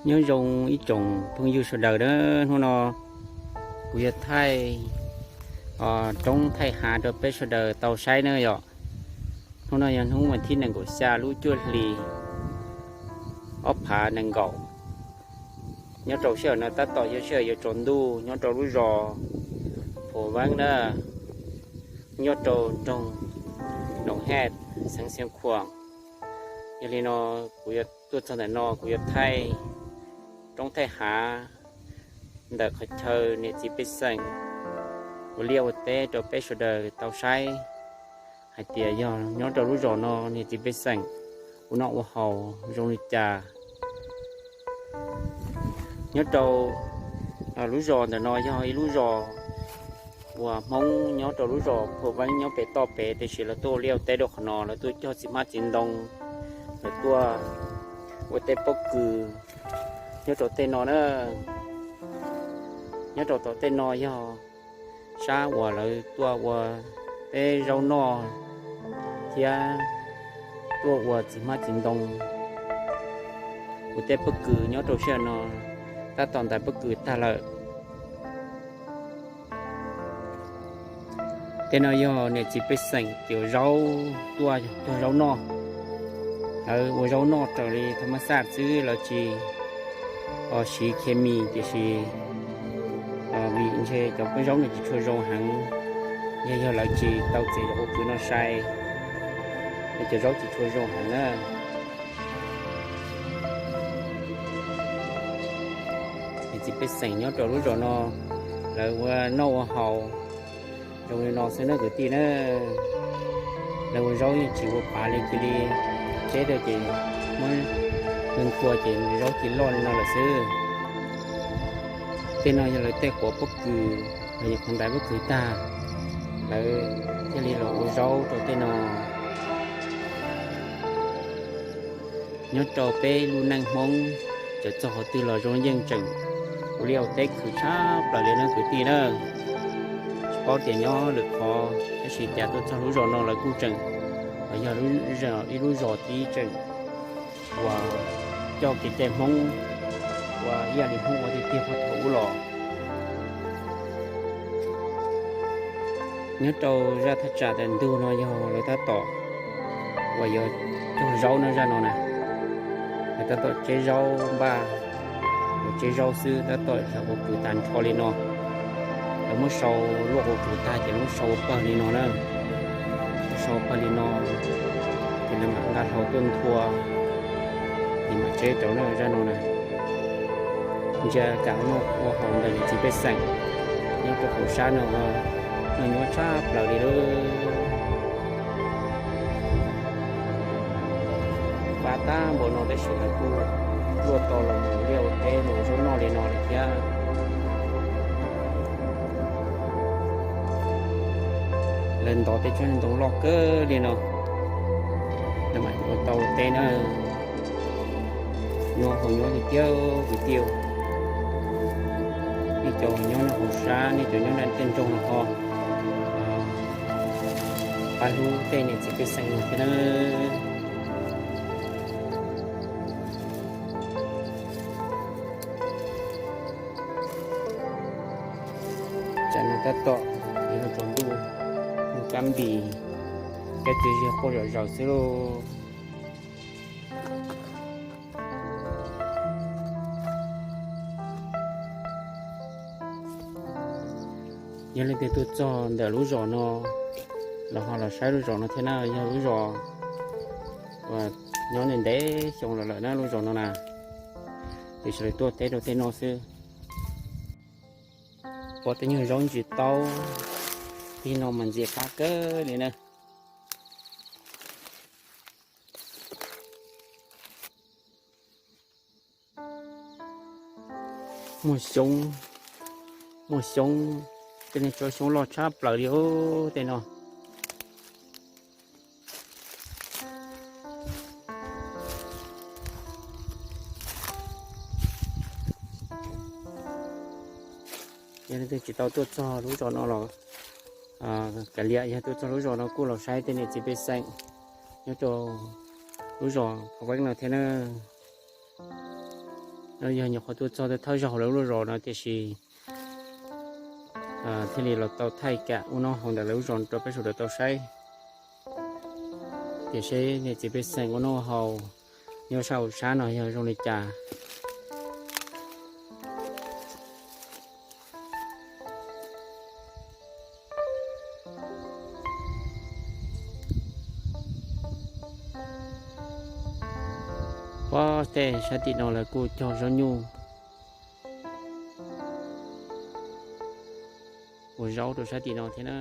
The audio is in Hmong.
Nyob zoo ib tsoom phooj ywg sawv daws na, hnub no kuv yuav thaij roob thaij hav rau peb sawv daws tau saib na yom. Hnub no yog hnub vas thib nees nkaum xya lub cuaj hli ob phav nees nkaum. Nyob rau sij hawm no tab tom yog sij hawm yuav tsaus ntuj nyob rau lub zos Phuv Veeb na, nyob rau nroog Noom Hej, xeev Xeev Khuam. Yog li no kuv yuav tuaj txog ntawm no kuv yuav thaij roob thaij hav ntawm qhov chaw niam txiv pej xeem ua liaj ua teb rau peb sawv daws tau saib hais tias yog nyob rau lub zos no niam txiv pej xeem ua noj ua haus zoo li cas. Nyob rau lub zos ntawm no yog ib lub zos uas Hmoob nyob rau lub zos Phuv Veeb nyob pem toj pem, tiam sis lawv tuaj ua liaj ua teb rau qhov no, lawv tuaj cog txiv hmab txiv ntoo, lawv tuaj ua teb pob kws nyob rau tej no na. Nyob rau tom tej no yog sab uas lawv tuaj ua teb zaub noj thiab tuaj ua txiv hmab txiv ntoo, ua teb pob kws nyob rau sij hawm no tab tom ntais pob kws tag lawm. Tej no yog niam txiv pej xeem cov zaub tuaj cog zaub noj. Lawv ua zaub noj raws li thaj mab xaj xwb, lawv tsis siv khes mis, tiam sis vim ntshe cov paj zaub nws tsis tshua zoo heev, yog yog lawv tsis tau txiav cov pob kws no sai, cov zaub tsis tshua zoo heev na. Niam txiv pej xeem nyob rau lub zos no, lawv ua noj ua haus zoo li no xwb na kwv tij na. Lawv ua zaub yeej tsis ua pav li, cia li tseb rau ces muab ntua ces zaub cia loj li no lawm xwb. Tej no yog lawv tej quav pob kws, lawv nyuam qhuav ntais pob kws tag, lawv thiaj li los ua zaub rau tej no. Nyob rau peb lub neej Hmoob, txawm txog qhov twg los zoo yeej tseem ua liaj ua teb khwv tshaj plaws li na kwv tij na. Tsis paub tias nyob lwm qhov, tab sis cas tuaj txog lub zos no lawv kuj tseem yog ib lub zos tib tseem uas coj kev cai Hmoob ua ib yam li Hmoob ua tiag tiag puag thaum ub los. Nyob rau zaj thaj tsam ntawm ntug no yog lawv tab tom uas yuav cog zaub na zaj no na. Lawv tab tom tseb zaub npaj, yuav tseb zaub xwb tab tom xyaw pob kws tag nrho li no. Lawv muab sau luaj pob kws tag ces lawv muab sau ua pawg li no na. Sau pawg li no ces lawv mam nqa hlau tuaj nthua, ces mam tseb rau na zaj no na. Ntsia kam ua noj ua haus ntawm niam txiv pej xeem nyob rau hauv sab no, noj nyuaj tshaj plaws li lawm. Vaj tag npaum no tab sis lawv kuj luaj tau los mus ua liaj ua teb mus ua zaub noj li no lawm thiab. Lawv ntov tej tsob ntoo loj kawg li no, lawv mam ua tau teb na. Noj haus nyuaj tiag tiag kwv tij. Nej cov nyob nram hauv sab, nej cov nyob nram tej nroog no ho pab hlub tej niam txiv pej xeem no thiab na. Tsam no tab tom yuav tsaus ntuj, ntuj kab npis, kab txias ziag quaj zom zaws xwb lauj. Yog leej twg tuaj txog ntawm lub zos no los ho los saib lub zos no thiab na, yog lub zos uas nyob ntev ntev xyoo los lawm na lub zos no na, tiam sis lawv tuaj teb rau tej no xwb. Pom tej nyuag zaub ntsis taub, tig no mas ntxias qab kawg li na. Muaj xyoob, muaj xyoob, tej niag tsob xyoob loj tshab plaws li os tej no. Yog leej twg tsis tau tuaj txog lub zos no los kav liam, yog tuaj txog lub zos no kuj los saib tej niam txiv pej xeem nyob rau lub zos Pha Veeb no thiab na. No yog nyuam qhuav tuaj txog thawj zaug lawv lub zos no tiam sis thiaj li los tau thaij kam ub no hauv ntawm lawv lub zos rau peb sawv daws tau saib. Tiam sis nej txiv pej xeem ub no hauv nyob sab hauv sab no yog zoo li cas. Pob tej sab tim no lawv kuj cog zaub nyuj ua zaub rau sab tim no thiab na.